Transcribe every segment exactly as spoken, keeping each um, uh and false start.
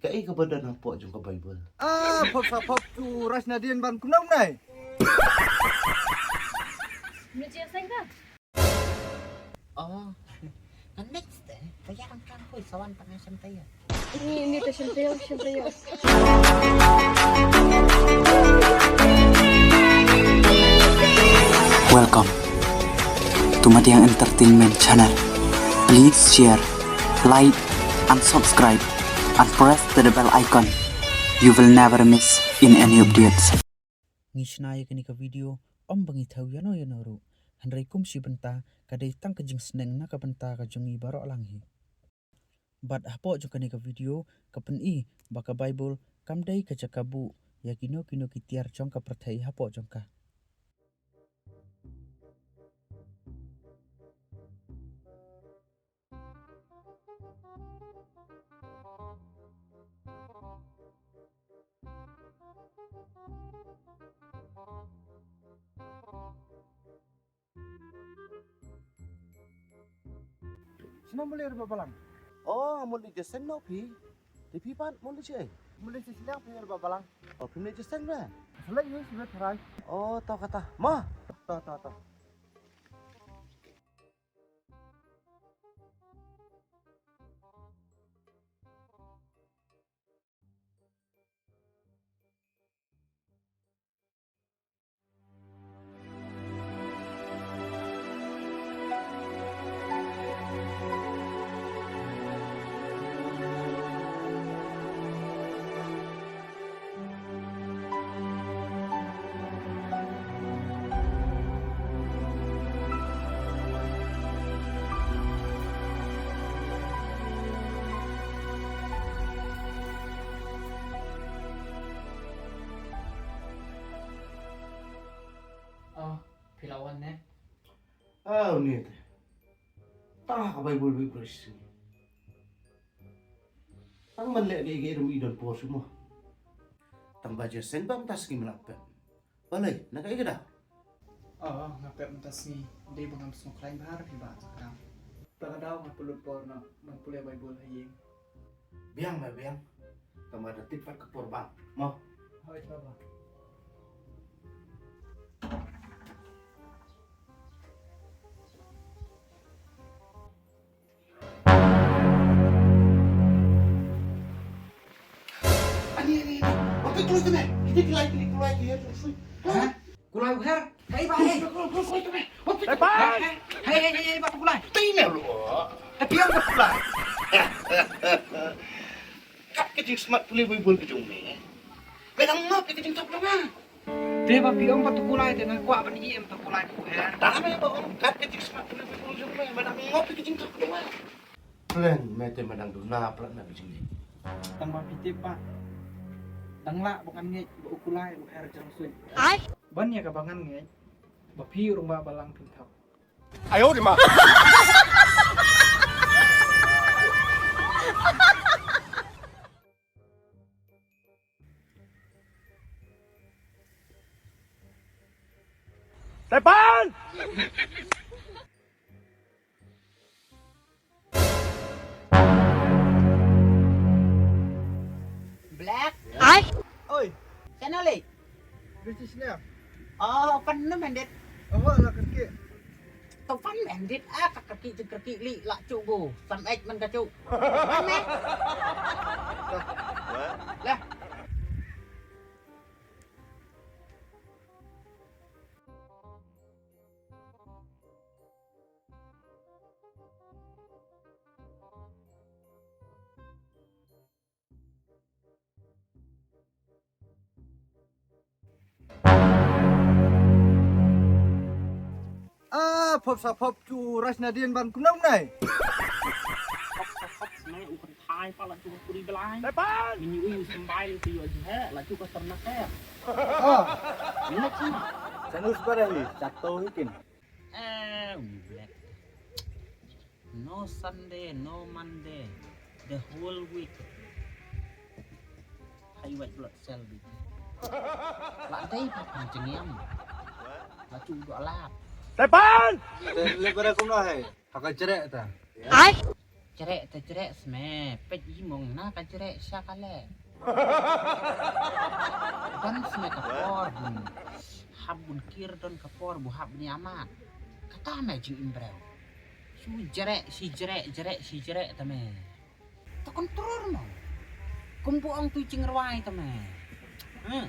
Kaei kaba don hapoh jong ka Baibl? Ah, pop sa pop tu ras nadien ban kumno nai. Mesti asal ka? Oh, kan next eh. Kaya ang kangkoy sawan pa nga siyempre yun. Ini, ini to siyempre yun, siyempre yun. Welcome to Madiang Entertainment Channel. Please share, like, and subscribe, and press the bell icon. You will never miss in any updates. Ngi shna ïa kane ka video ym ba ngi thew ïano ïano ruh. Hynrei kum shi bynta ka dei tang ka jingsneng na ka bynta ka jong ngi baroh lang hi. Bad hapoh jong kane ka video ka pyni ba ka Baibl kam dei ka jaka buh ïa kino kino ki tiar jong ka pyrthei hapoh jong ka. Sino muli re babalang? Oh, muli jesen no phi. Di phi pat muli che? Muli che siliang phi re babalang. Oh, phi muli jesen re? Selek ni sibet tharai. Oh, to kata. Ma. To, to, to. Oh, phi la wan ne? Ah, une te. Tang ha ka Baibl, Baibl shisngi. Tang ban leh kaei kaei ruh i don por shuh mo. Tang ba jingïaseng ba mynta sngi me la pep. Balei, na kaei ka daw? Oh, nga pep mynta sngi. Dei ba ngam sngewkhlaiñ bha ruh phi Bah Sngewkdang. Te ka daw nga pynlut por noh ban pule Baibl ha ïing. Biang, Bah, biang. Tang ba da tip pat ka por bang mo. Hooid, Bah. Ani, ani, ani. Wat kloi te me. Kita kloi, kita kloi, kita kloi. Ha? Kulai u Her. Hei, Bah, hei. Kloi, kloi, kloi te me. Wat kloi. Hei, hei, hei, hei, Bah, kulai. Te me lu. Hei, piang, Bah, kulai. Kat ka jingsmat pule Baibl ka jong me. Me dang ngop ïa ka jingthok jong nga. Te ba phi ong ba to kulai te nga kwah ban ïohi em to kulai ko eh. Tang me ba ong kat ka jingsmat pule Baibl jong me, me dang ngop ïa ka jingthok jong nga. Plan me te me dang duna plat na ka jingïohi. Tang ba phi tip ba dang lah ba ngan ngeit ba u kulai u Her jong suit. Ai. Ban ïa ka ba ngan ngeit ba phi u rangbah balang phin thok. 哎呦我的妈！ Tepan! Black. Ai. Oi. Channel eh. British Liam. Oh, fan na mendit. Oh, la kerki. To fan mendit ah, ka kerki tu kerki li la chu go. Sam ek man ka chu. Fan me. Lah. Ah, pop sa pop tu ras nadien ban kumno nai. Pop sa pop nai u kan thai pa la tu kuri belai. Tepan. Mini u sembai tu yo je la tu ka ternak eh. Ah. Ini cuma. Sanus pada ni, satu hikin. Eh, u Black. No Sunday, no Monday, the whole week. High white blood cell bi. La dei pa pang jengem. La chu do alap. Tepan! Te le pada kumno hai? Haka jere ta. Ai. Jreh te jreh sma, peit i mong na ka jreh sha ka leh. Don sma ka por bun hap bun kir, don ka por bu hap bun ïa mat. Kata me jingim briew. Shu jreh, shi jreh, jreh, shi jreh te me. To control mo. Kum bu ong tu jingrwai te me. Hmm.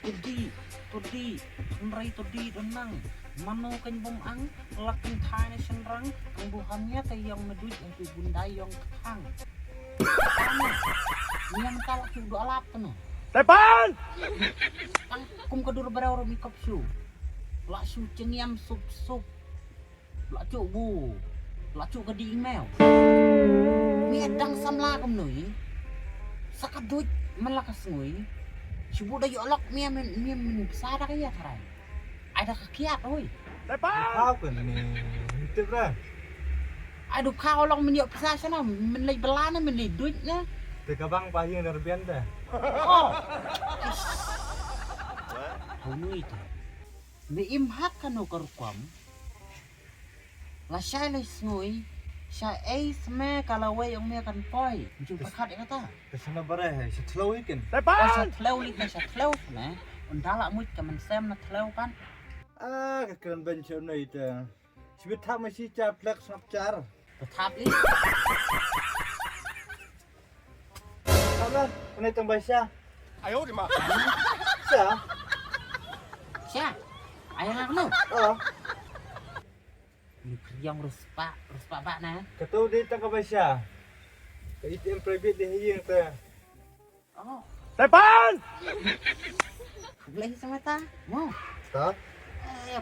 To dih, to dih, hynrei to dih don nang. Mano kan bym ang, la kan thai na shynrang, ang bu ham ïa te ïong me duh, ang tu bun dai ïong kthang. Niang ta la shu dua lap te me. Tepan! Tang kum ka dur briew ro mi kop shu. La shu chengiam sup sup. La cuk bu. La cuk ka dih mew. Mia dang samla kumno i. Sa ka duit man la ka sngi. Shu bu da ïoh lok mia men, mia men pisa da ka ïa tharai. Ai da ka kiat oi. Tepan! Kau kan ni. Tip ra. Ai du kau long men ïoh pisa shana, men lei bela na, men lei duit na. Te ka bang pa ïing dar bian da. Oh. Ish. Hau nui te. Me im hak kano ka rukom. La shai la sngi, sha ei sma ka lawei ong me kan poi. Ju pakat ïa kata. Te shano bare hai, sha thleu ikin. Oh, sha thleu li ka sha thleu sma. Un da la muj ka men sem na thleu kan. Ah, ka kren ben sha nai te. Sibit thap ma shi char plek snap char. Te thap li. Thap la, kane tang bai sha. Ayo di ma. Sha. Sha. Ai ngak no. Oh. Ni kriang ruspa, ruspa ba na. Katu di tang ka bai sha. Ka A T M private di hiying te. Oh. Tepan! Khublei sa mata. Mo. Ta? Eh,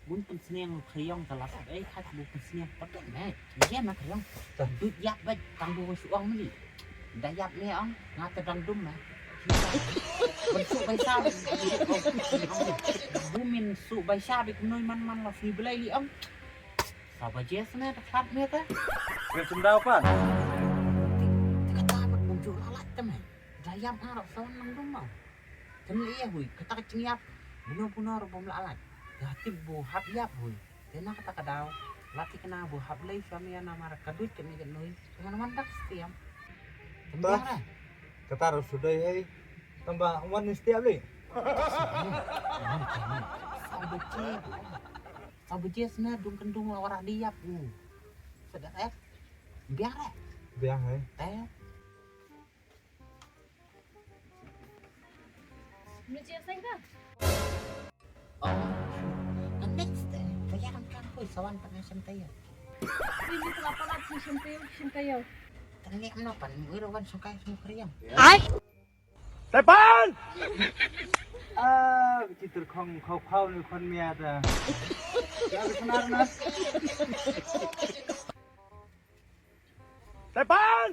bun pynsniang kriang ka la sab ei khat bu pynsniang patot ne. Ye ma kriang. Ta. Dut yap bet tang bu suang mili. Da yap ne ong nga te dang dum ma. Bun su bai sa. Bu min su bai sa bik noi man man la fi blai li ong. Sa baje sne ta khat me ta. Ken sum dau pan. Te kata ba bun ju lalat ta me. Da yap nga rok sawan nang dum mau. Ten le ïa hui kata ka chingyap. Buno buno rok bom lalat. Da tip bu hap yap hui. Te na kata ka dau. Lati kena bu hap lei suami ana mara kadut kene ke nui. Ngan man dak stiam. Tembang ra. Kata rok sudai hei. Tamba wan ni stiam lei. Sa baje. Sa baje sna dung kendung la warah diap u. Sedap eh. Biar eh. Biar eh. Eh. Mesti asing dah. Oh. Kan next eh. Kaya kan kan koi sawan tengah sentaya. Ini kenapa nak sentaya sentaya? Tengah kenapa? Gue rawan suka semua keriang. Ai. Tepan! Ah, ki tyrkhong khaw khaw ni khon mia ta. Ya, ki khnar na. Tepan!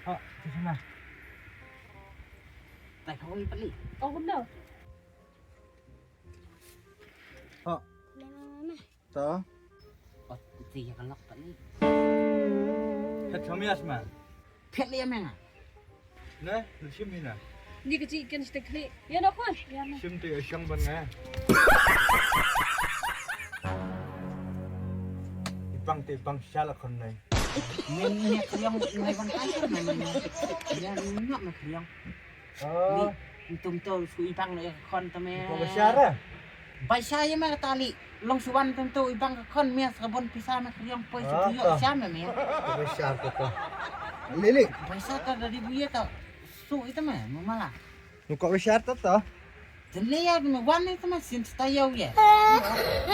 Ha, ki khnar. Tai khaw ni pali. Kau guna. Ha. Lema mama. Ta. Ot, ti ya kalok ta ni. Phet kami asma. Phet le ya menga. Ne, lu shim hina. Ni kecil ikan setek klik. Ya nak kuan. Ya nak. Shim te ya shang ban ngai. Ibang te ibang shala kon nai. Ni ni yang ngai ban kai kan nai. Ya nak nak yang. Oh. Ni, tum tu su ibang le kon tame. Ko bashara. Baisha ye ma ka tali. Long suwan tentu ibang ka khon mia sa bon pisa me kriong poi su yo sha me mia. Ko bashar to to. Lili. Baisha ta dari buye ta. Su ita me mala. Nu ko bashar to to. Tele ya me wan ita me sin sta yo ye.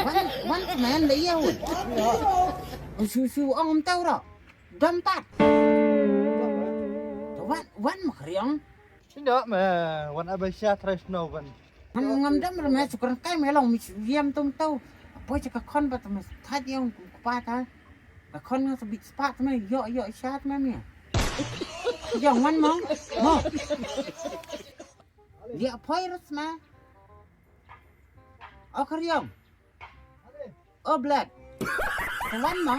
Wan wan me le yo. Su su ong tau ro. Dam tat. Wan wan me kriong. Sino me wan abaisha trai snow wan. Ngam ngam dam re me sukran kai me long mi yam tum tau. Poi cha ka khon ba tum thaj yong kpa ta. Ka khon nga sabit spat me yo yo shat me me. Yong wan mo. Mo. Ya poi ras me. O kariong. O black. Wan mo.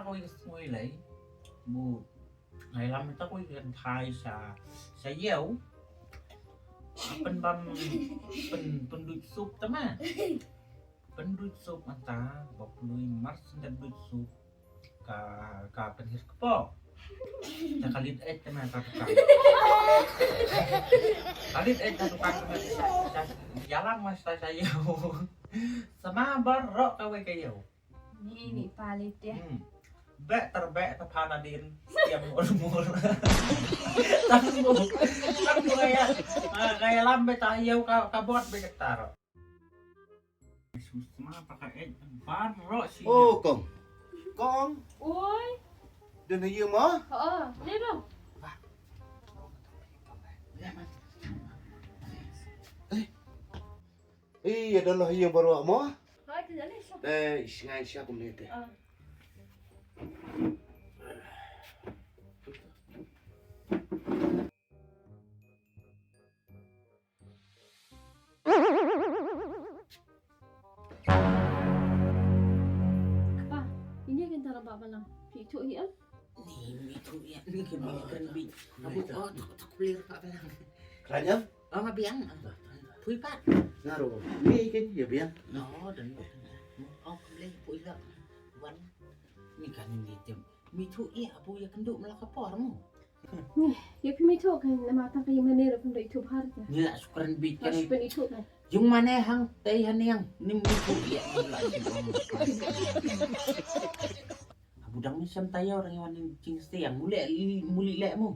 Hoi ka sngui lei bu Ngai lam ta koi kan thai sa sa yau. Pen bam pen pen duit sup ta ma. Pen duit sup mata bok lui mar sen duit sup. Ka ka pen hir kepo. Ta kalit et ta ma ta tukang. Kalit et ta tukang. Yalang mas ta sa yau. Sama bar rok kawai ka yau. Ni ni palit ya. Hmm. Bek terbek tepan adin. Yang mur-mur. Tang bu. Tang bu kaya. Ah, kaya lambe ta yau ka ka bot bek taro. Susma pakai eh bar rok si. Oh, kong. Kong. Oi. Don ha ïing mo? Ha, le dong. Eh. Ïa don ha ïing baroh mo? Hai, ka jali sha. Eh, ish ngai sha kumne te. Ah. Kpa, ini kan tara ba balang. Pi tu ïa. Ni mi tu ïa ni kan mi kan bi. Abu oh tuk tuk lir ba balang. Klan ïa? Oh, nga biang. Pui pat. Nga ro. Ni kan ïa biang. Oh, dan. Oh, kle pui la. Wan. Ni kan ni tem. Mi tu ïa abu ïa kendu mala ka por mo. Ni, ïa phi mi tu kan nama tang ka ïa mane ro kan do itu bhar ka. Ni la sukran bi kan. Sukran itu kan. Yung mane hang tei haniang ni mi tu ïa ni la. Abu dang ni sem tayo rang wan jing stiang mule muli le mo.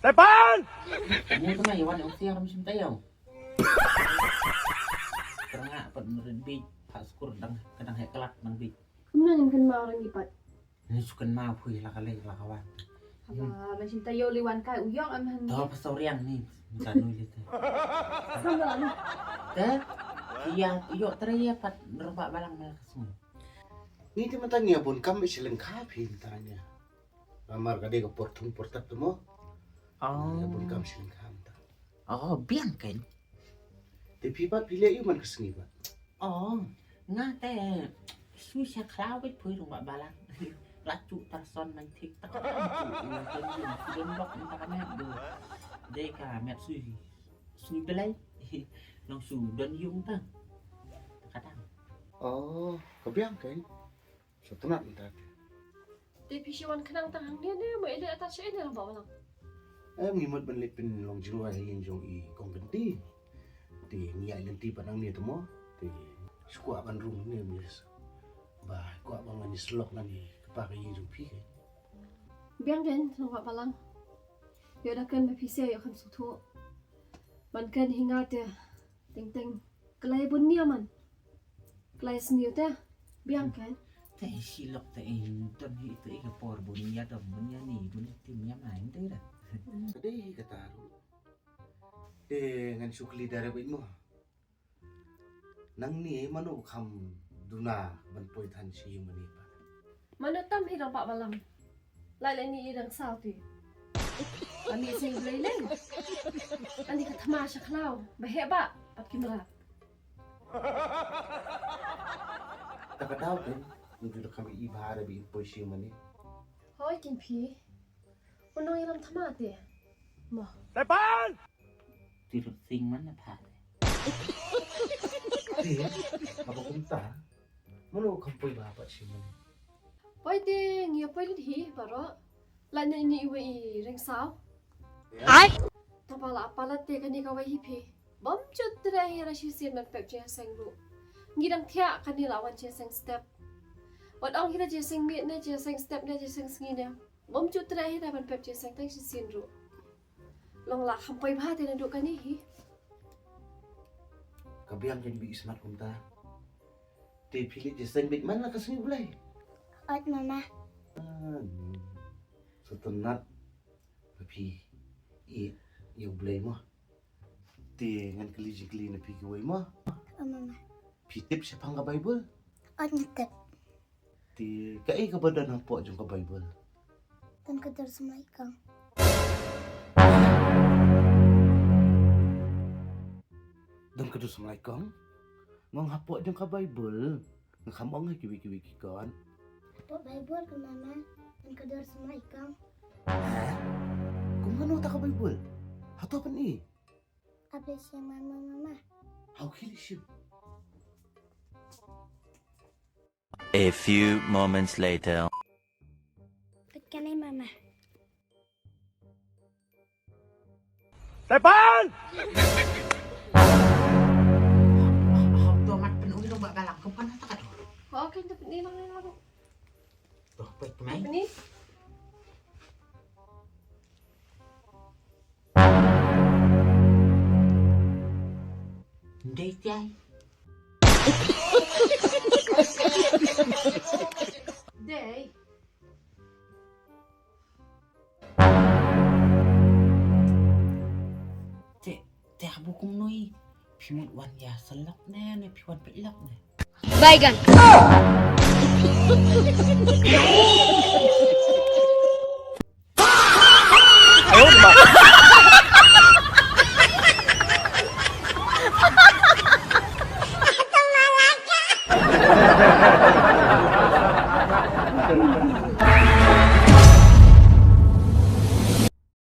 Tepan! Mu tama ïa wan ong tiang ram sim taïaw. Terngah pat merit bit pat skur dang kadang hek kelak nang bit. Kumno ngin kynmaw orang ipat. Ni su kynmaw phui la ka lei la ka wan. Haba ba sim taïaw li wan kai u yong am han. Taw pasau riang ni. Minta nui li te. Sama ni. Te? Iya, iyo tere iya pat nerba balang mel kasmu. Ni te mata ni abun kam isi lengkap hi mata ni. Namar ka dei ka por thung por tat tu mo. Oh. Ka bun kam sngewkam ta. Oh, biang kan. Te phi pat phi leh ïa u man ka sngi pat. Oh, nga te shu sha khlaw beit phi rung ba balang. La chu tar son man thik tak. Don lok ta ka met do. Dei ka met shu shu belai. Long shu don yung ta. Ka dang. Oh, ka biang kan. Sngewtynnat mynta. Te phi shu wan khnang tang hangne ne mo, ïaleh ata sha ine ba balang. Em, ngi mut ban leit pynlong jingrwai ha ïing jong i Kong Kynti. Te ngi ïaid lynti pat nangne te mo. Te shu kwah ban rung ne mo. Ba kwah ban ngan ïasyllok ngan ïa kpa ka ïing jong phi. Biang ken, sngewbha balang. Ïoh da ken ba phi seh ïoh kham sngewthuh. Ban ken hi nga te. Teng teng. Klai bun nia man. Klai sniew te. Biang kan. Te isi lok te in ton hi te ka por bun nia dom bun nia ni bun tim nia main te da. Dei kata ruh. Te ngan shu kylli direct beit mo. Nangne mano kham duna ban poi than shi mane pa. Mano tam hi dang pah balang. Lai lai ni i dang saw ti. Ani sing blei leng. Ani ka thma sha khlaw. Ba heh ba pat ki mrad. Ta ka daw te. Ngi ju da kham i bha da bi in poi shi mane. Hoi kin phi. Uno i ram thma te. Mo. Tepan! Ti rut sing man na pha te. Ti, aba kumta. Mano kham poi ba pat shi mane. Poi te ngi poi lut hi baroh. La ne ni iwei i reng saw. Ai. Tapa la palat te kani kawei hi phi. Bam jut tre hi ra shisien ban pep jingseng ruh. Ngi dang thiah kani la wan jingseng step. Wat ong hi ra jingseng miet ne jingseng step ne jingseng sngi ne. Bam jut tre hi ra ban pep jingseng tang shisien ruh. Long la kham poi bha te naduh kani hi. Ka biang kan bi smat kumta. Te phi leit jingseng beit man la ka sngi Blei. Ot mama. Sngewtynnat ba phi ïeit ïa u Blei mo. Te ngan kylli jingkylli na phi kiwei mo. Ot mama. Phi tip shaphang ka Baibl? Ot nga tip. Te kaei kaba don hapoh jong ka Baibl? Don ka dur samlaikong. Don ka dur samlaikong? Ngong hapoh jong ka Baibl. Nga kham ong ha kiwei kiwei ki kot. Hapoh Baibl ka mama, don ka dur samlaikong. Ha? Kum kano kata ka Baibl? Hato pyni? Ablishim mama mama. Hau khili shim. A few moments later. Pynkan ei mama. Tepan! Hau to mat pynui long ba balang kum kan ta ka do. Ko kan ta pynui long long. To pet kemai. Pynui. Ndei tiai. Dei. Te, te ha bu kumno i. Phi mut wan ïa sylak ne, ne phi wan peit lak ne. Bygone.